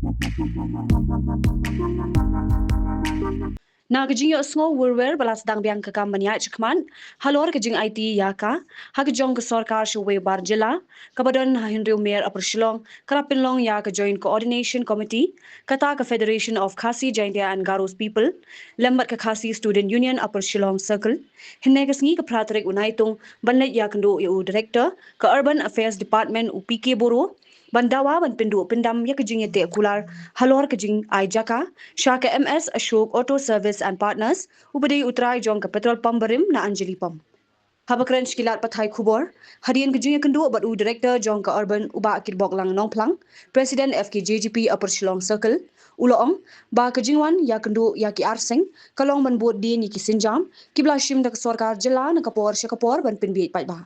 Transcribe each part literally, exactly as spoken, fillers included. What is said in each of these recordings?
Na ka jingïohsngew wurwer ba la sdang biang ka kam ban ïaid shakhmat halor ka jingaiti ïa ka ha ka jong ka sorkar sha uwei u bar jylla kaba don ha Henry Mer, Upper Shillong, ka la pynlong ïa ka Joint Coordination Committee, kata ka Federation of Khasi Jaintia and Garo's People lem bad ka Khasi Student Union, Upper Shillong Circle, hynne ka sngi ka phra tarik u Naitung, ban leit ïakynduh ïa u Director ka Urban Affairs Department, u P K Boro, ban dawa ban pynduh pyndam ïa ka jingïateh kular halor ka jingai jaka sha ka M S Ashok Auto Service and Partners, uba dei u trai jong ka petrol pump barim na Anjali Pump. Haba kren sha ki lad pathai khubor, hadien ka jingïakynduh bad u Director jong ka Urban, u Bah Kitboklang Nongphlang, President F K J G P Upper Shillong Circle, u la ong ba ka jingwan ïakynduh ïa ki arseng ka long ban bud dien ïa ki sienjam kiba la shim da ka sorkar jylla na ka por sha ka por ban pynbieit paidbah.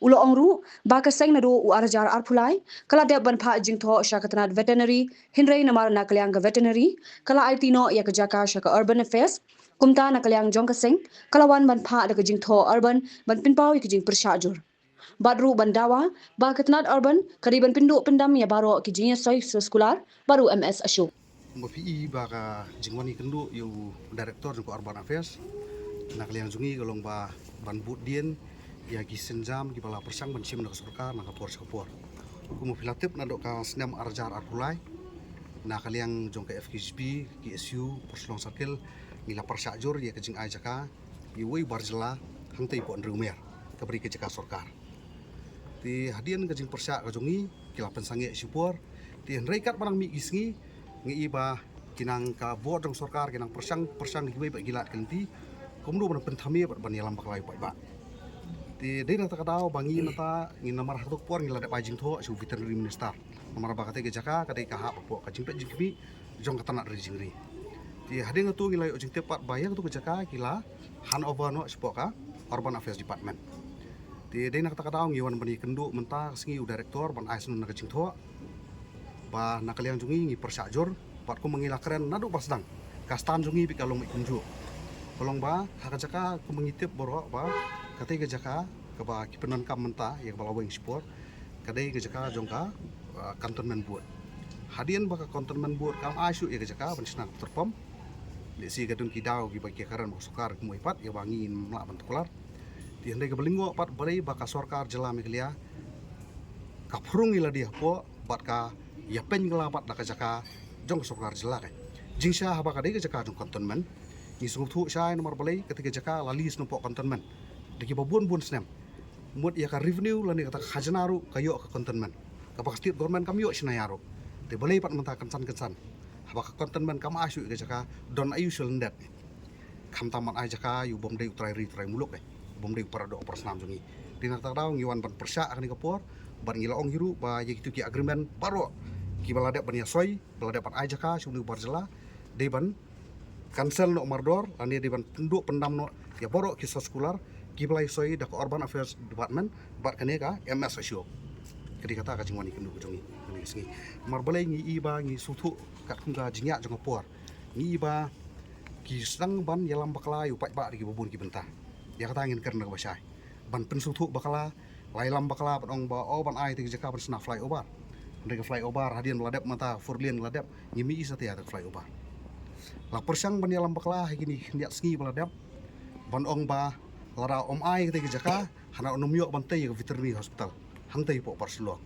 U la ong ruh ba ka seng naduh u ar hajar arphew lai ka la dep ban phah jingthoh sha ka tnat veterinary, hynrei namar na ka liang ka veterinary ka la aiti noh ïa ka jaka sha ka Urban Affairs, kumta na ka liang jong ka seng ka la wan ban phah da ka jingthoh Urban ban pynpaw ïa ka jingpyrshah jur. Bad ruh ban dawa ba ka tnat Urban ka dei ban pynduh pyndam ïa baroh ki jingïasoi soskular bad u M S Ashok. Kumba phi i ba ka jingwan ïakynduh ïa u Director jong ka Urban Affairs, na ka liang jong ngi ka long ba ban bud dien ïa ki sienjam kiba la pyrshang ban shim da ka sorkar na ka por sha ka por. Kumba phi la tip, naduh ka snem ar hajar arphew lai, na ka liang jong ka F K J P, K S U, Upper Shillong Circle, ngi la pyrshah jur ïa ka jingai jaka ïa uwei u bar jylla hangtei hapoh Henry Mer, kaba dei ka jaka sorkar. Te hadien ka jingpyrshah ka jong ngi, ki la pynsangeh shipor. Te hynrei katba nang mih ki sngi, ngi i ba ki nang, ka bor jong sorkar ki nang pyrshang pyrshang kiwei pat ki lad ki lynti, kumno ban pynthame bad ban ïalam bakla ïa u paidbah. Te dei na kata ka daw ba ngi mynta ngi, namar ha kato ka por ngi la dep ai jingthoh sha u Veterinary Minister, namar ba katei ka jaka ka dei ka hap hapoh ka jingpeit jingkhmih jong ka tnat ri jingri. Te hadien kato ngi la ïoh jingtip pat ba ïa kato ka jaka ki la hand over noh shapoh ka Urban Affairs Department. Te dei na kata ka daw ngi wan ban ïakynduh mynta ka sngi u Director ban ai sngewbha na ka jingthoh ba na ka liang jong ngi ngi pyrshah jur, bad kumba ngi la kren naduh ba sdang, ka stand jong ngi beit ka long beit kumjuh. Ka long ba ha ka jaka kumba ngi tip baroh ba katei ka jaka kaba ki pyndonkam mynta ïa kaba la weng shipor, ka dei ka jaka jong ka, uh, Cantonment Board. Hadien ba ka Cantonment Board kam ai shuh ïa ka jaka ban shna ka petrol pump, lehse ka don ki daw kiba ki kren ba ka sorkar kumwei pat ïa ba ngim lah ban tuklar. Te hynrei kaba lyngngoh pat balei ba ka sorkar jylla Meghalaya ka phrung ïa lade hapoh bad ka ïapynkylla pat da ka jaka jong ka sorkar jylla ka. Jingshisha haba ka dei ka jaka jong Cantonment, ngi sngewthuh shai namar balei, katei ka jaka la lease na poh Cantonment da kiba bun bun snem. Mut ïa ka revenue lane kata ka khajna ruh ka ïoh ka Cantonment, kaba ka State Government kam ïoh shynna ïa ruh. Te balei pat mynta kynsan kynsan haba ka Cantonment kam ai shuh ïa ka jaka, don aiu shu lyndet? Khamtam ban ai jaka ïa u bym dei u trai ri trai muluk, eh, u bym dei u para doh para snam jong ngi. Te na kata ka daw ngi wan ban pyrshah ha kane ka por, bad ngi la ong hi ruh ba ïa kito ki agreement baroh kiba la dep ban ïasoi, ba la dep ban ai jaka sha une u bar jylla, dei ban cancel noh mardor, lane dei ban pynduh pyndam noh ïa baroh ki soskular kiba la ïasoi da ka Urban Affairs Department bad kane ka M S Ashok. Ka dei kata ka jingwan ïakynduh ka jong ngi kane ka sngi. Namar balei, ngi i ba ngi sngewthuh katkum ka jingïaid jong ka por, ngi i ba ki sdang ban ïalam bakla ïa u paidbah da kiba bun ki bynta. Ïa kata ngin kren da kaba shai. Ban pynsngewthuh bakla, la ïalam bakla ban ong ba, oh, ban ai ïa ka jaka ban shna flyover. Hynrei ka flyover hadien ba la dep mynta four lane la dep, ngim i sa ïa ka flyover. La pyrshang ban ïalam bakla ha kine ki khyndiat sngi ba la dep ban ong ba lada ym ai ïa ka jaka, hana ym ïoh ban tei ïa ka veterinary hospital hangtei hapoh Upper Shillong.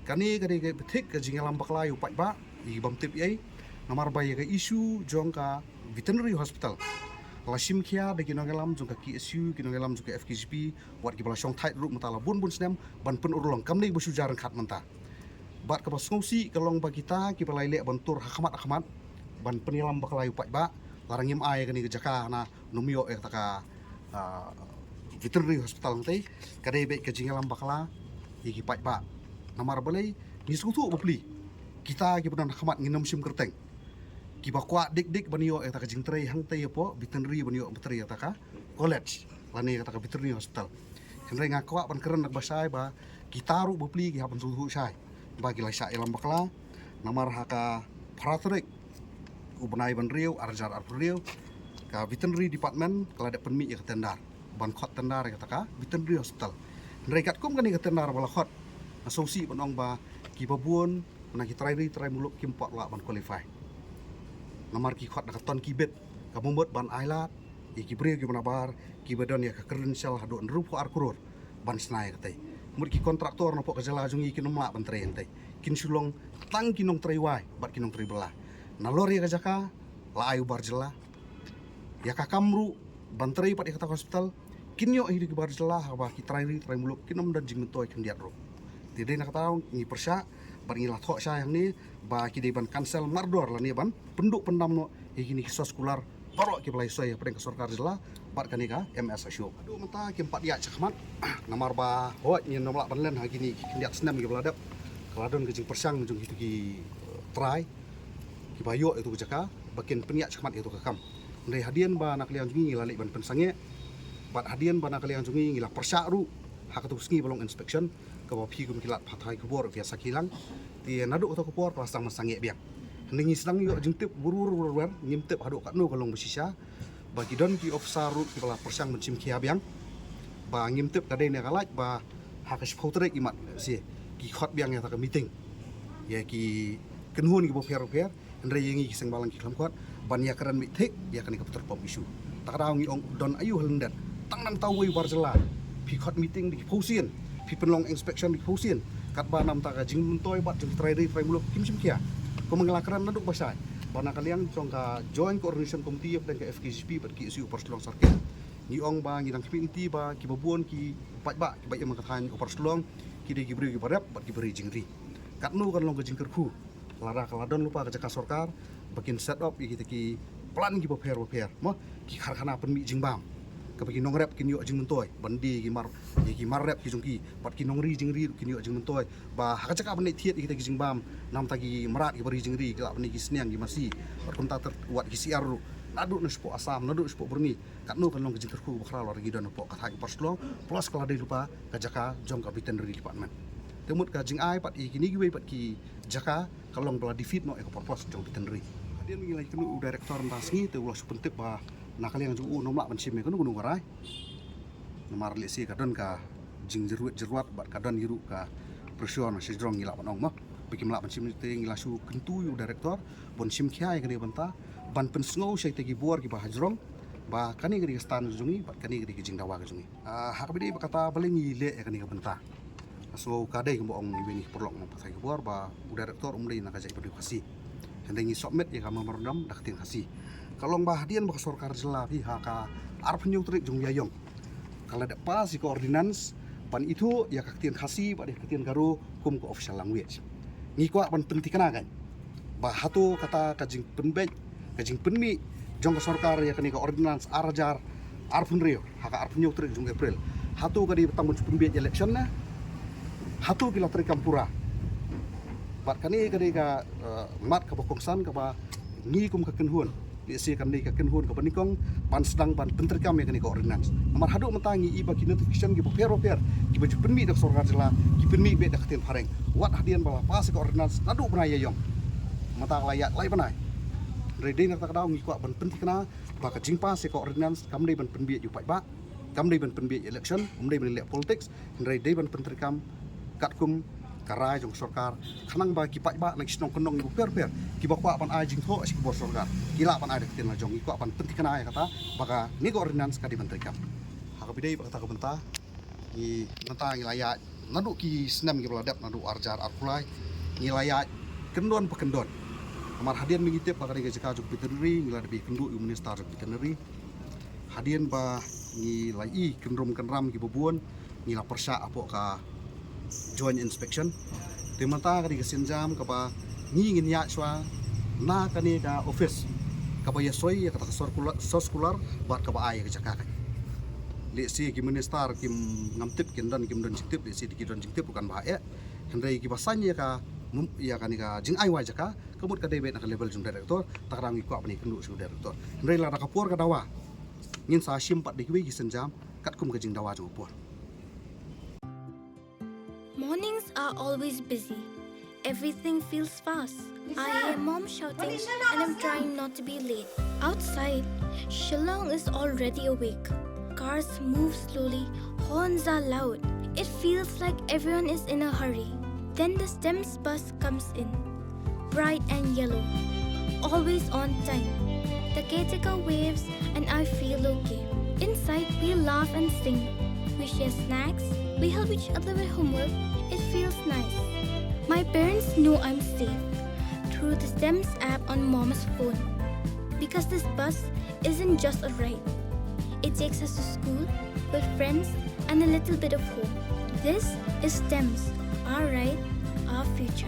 Kane ka dei ka bthik ka jingïalam bakla ïa u paidbah, i bym tip ei, namar ba ïa ka issue jong ka veterinary hospital la shim khia da ki nongïalam jong ka K S U, ki nongïalam jong ka F K J P, wat kiba la shongthait ruh mynta la bun bun snem ban pynurlong, kam dei ba shu jia ryngkat mynta. Bad kaba sngewsih ka long ba kita kiba la ïaleh ban tur ha khmat ha khmat ban pynïalam bakla ïa u paidbah, lada ngim ai ïa kane ka jaka, hana ym ïoh ïa kata ka, ah, veterinary hospital hangtei, ka dei beit ka jingïalam bakla ïa ki paidbah. Namar balei, ngi sngewthuh bapli, kita kiba don ha khmat ngin ym shim kyrteng, kiba kwah dik dik ban ïoh ïa kata ka jingtrei hangtei hapoh veterinary, ban ïoh ban trei ïa kata ka college lane ïa kata ka veterinary hospital. Hynrei nga kwah ban kren da kaba shai ba kita ruh bapli ki hap ban sngewthuh shai ba ki la shah ïalam bakla. Namar ha ka phra tarik u bnai ba hynriew, ar hajar arphew hynriew, ka Veterinary Department ka la dep pynmih ïa ka tender ban khot tender ïa kata ka veterinary hospital. Hynrei katkum kane ka tender ba la khot, nga sngewsih ban ong ba kiba bun Na ki trai ri trai muluk kim pat lah ban qualify. Namar ki khot na ka ton ki bit, ka mumut ban ailad ïa ki briew ki manabar kiba don ïa ka credential haduh hynriew phew ar klur ban shna ïa katei. Mut ki kontraktor na pok ka jylla jong ngi kin ym lah ban trei ïa katei. Kin shu long tang ki nongtrei wai bad ki nongtrei bylla. Nalor ïa ka jaka la ai u bar jylla. Ïa ka kam ruh ban trei pat ïa kata ka hospital kin ïoh hi da ki bar jylla, haba ki trai ri trai muluk kin ym don jingmyntoi khyndiat ruh. Te dei na kata ngi pyrshah bad ngi la thoh shai hangne ba ki dei ban cancel mardor lane ban pynduh pyndam noh ïa kine ki sos kular baroh kiba la ïasoi hapdeng ka sorkar jylla bad kane ka M S Ashok. Haduh mynta kim pat ïaid shakhmat namar ba hooid ngin ym lah ban len ha kine ki khyndiat snem kiba la dep. Ka la don ka jingpyrshang jong kito ki, eh, trai kiba ïoh ïa tu ka jaka ba kin pynïaid shakhmat ïa tu ka kam. Hynrei hadien ba na ka liang jong ngi ngi la leit ban pynsangeh bad hadien ba na ka liang jong ngi ngi la pyrshah ruh ha katu ka sngi ba long inspection, kaba phi kum ki lad pathai khubor phi ïa sakhi lang. Te naduh kata ka por ka la sdang ban sangeh biang. Hynrei ngi sdang ïoh jingtip wur wur wur wur, ngim tip haduh katno ka long ba shisha. Ba ki don ki officer ruh kiba la pyrshang ban shim khia biang. Ba ngim tip ka dei ne ka lait ba ha ka shiphew tarik i mat se ki khot biang ïa ta ka meeting ïa ki kynhun kiba pher pher. Hynrei ïa ngi ki seng balang ki khlem khot ban ïa kren beit thik ïa kane ka petrol pump issue. Ta ka daw ngi ong don aïu ha lyndet. Tang nangta uwei u bar jylla phi khot meeting da ki phew sien, phi pynlong inspection da ki phew sien. Katba namta ka jingmyntoi bad jong ki trai ri trai muluk kim shim khia. Kumba ngi la kren naduh ba shai ba na ka liang jong ka Joint Coordination Committee hapdeng ka F K J P bad K S U Upper Shillong Circle, ngi ong ba ngi dang khmih lynti ba kiba bun ki paidbah kiba im ha ka thaiñ Upper Shillong ki dei ki briew kiba rep bad kiba ri jingri. Katno kan long ka jingkyrkhu lada ka la don lypa ka jaka sorkar ba kin set up ïa kita ki plant kiba pher ba pher, mo, ki karkhana pynmih jingbam kaba ki nongrep kin ïoh jingmyntoi ban die ïa ki mar, ïa ki mar rep ki jong ki, bad ki nongri jingri ruh kin ïoh jingmyntoi. Ba ha ka jaka ban leit thied ïa kita ki jingbam namta ki mrad kiba ri jingri ki lah ban die ki sniang ki masi, bad kumta ter wat ki siar ruh naduh na shapoh Assam, naduh shapoh Burma. Katno kan long ka jingkyrkhu ba khraw lada ki don hapoh ka thaiñ Upper Shillong, plus ka la dei lypa ka jaka jong ka veterinary department. Te mut ka jingai pat ïa kine kiwei pat ki jaka ka long ba la defeat noh ïa ka purpose jong veterinary. Hadien ngi la ïakynduh u director mynta sngi te u la shu pyntip ba na ka liang jong u ym lah ban shim ïa kano kano ka rai. Namar lehse ka don ka jingjyrwit jyrwat bad ka don hi ruh ka pressure na shajrong ngi lah ban ong mo. Ba kim lah ban shim te ngi la shu kyntu ïa u director ban shim khia ïa kane ka bynta ban pynsngew sha kita ki bor kiba ha jrong ba kane ka dei ka stand jong ngi bad kane ka dei ka jingdawa ka jong ngi. Ah, ha kaba ïadei bad kata balei ngi leh ïa kane ka bynta. So ka dei kumba ong iwei na ki paralok nongpathai khubor ba u director um dei na ka jaitbynriew Khasi. Hynrei ngi submit ïa ka memorandum da ka ktien Khasi. Ka long ba hadien ba ka sorkar jylla phi ha ka arphew hynñiew tarik jong u Ïaïong ka la dep pass ïa ka ordinance ban ithuh ïa ka ktien Khasi bad ïa ka ktien Garo kum ka official language. Ngi kwah ban pynthikna kan ba hato kata ka jingpynbeit, ka jingpynmih jong ka sorkar ïa kane ka ordinance ar hajar arphew hynriew ha ka arphew hynñiew tarik jong April, hato ka dei tang ban pynbeit election ne hato ki la treikam pura. Bad kane ka dei ka, eh, mat kaba kongsan kaba ngi kum ka kynhun, lehse kan dei ka kynhun kaba nyngkong ban sdang ban pyntreikam ïa kane ka ordinance. Namar haduh mynta ngi i ba ki notification kiba pher ba pher kiba ju pynmih da ka sorkar jylla ki pynmih beit da ka ktien phareng wat hadien ba la pass ïa ka ordinance naduh bnai Ïaïong. Mynta ka la ïaid lai bnai. Hynrei dei na kata ka daw ngi kwah ban pynthikna ba ka jingpass ïa ka ordinance kam dei ban pynbieit ïa u paidbah, kam dei ban pynbieit election, um dei ban leh politics, hynrei dei ban pyntreikam katkum ka rai jong ka sorkar khnang ba ki paidbah na ki shnong kyndong kiba pher pher kiba kwah ban ai jingthoh sha ki bor sorkar ki lah ban ai da ka ktien la jong. Ngi kwah ban pynthikna ïa kata ba kane ka ordinance ka dei ban treikam. Ha kaba ïadei bad kata ka bynta ngi mynta ngi la ïaid naduh ki snem kiba la dep, naduh ar hajar arphew lai ngi la ïaid kyndon pa kyndon. Namar hadien ba ngi tip ba ka dei ka jaka jong veterinary ngi la dep ïakynduh ïa u minister jong veterinary. Hadien ba ngi la i kynrum kynram kiba bun ngi la pyrshah hapoh ka joint inspection. Te mynta ka dei ka sienjam kaba ngi ngin ïaid shuwa na kane ka office kaba ïasoi ïa kata ka circular, sos kular bad kaba ai ïa ka jaka kan. Lehse ki minister kim ngam tip, kin don kim don jingtip, lehse ki don jingtip ruh kan ba eh. Hynrei kiba saiñ ïa ka mum-, ïa kane ka jingai wai jaka ka mut ka dei beit na ka level jong director, ta ka daw ngi kwah ban ïakynduh sha u director. Hynrei lada ka por ka dawa ngin sa shim pat da kiwei ki sienjam katkum ka jingdawa jong ka por. Mornings are always busy. Everything feels fast. I hear mom shouting and I'm trying not to be late. Outside, Shillong is already awake. Cars move slowly, horns are loud. It feels like everyone is in a hurry. Then the STEMS bus comes in, bright and yellow, always on time. The caretaker waves and I feel okay. Inside, we laugh and sing. We share snacks. We help each other with homework. It feels nice. My parents know I'm safe through the STEMS app on mom's phone. Because this bus isn't just a ride, it takes us to school with friends and a little bit of hope. This is STEMS, our ride, our future.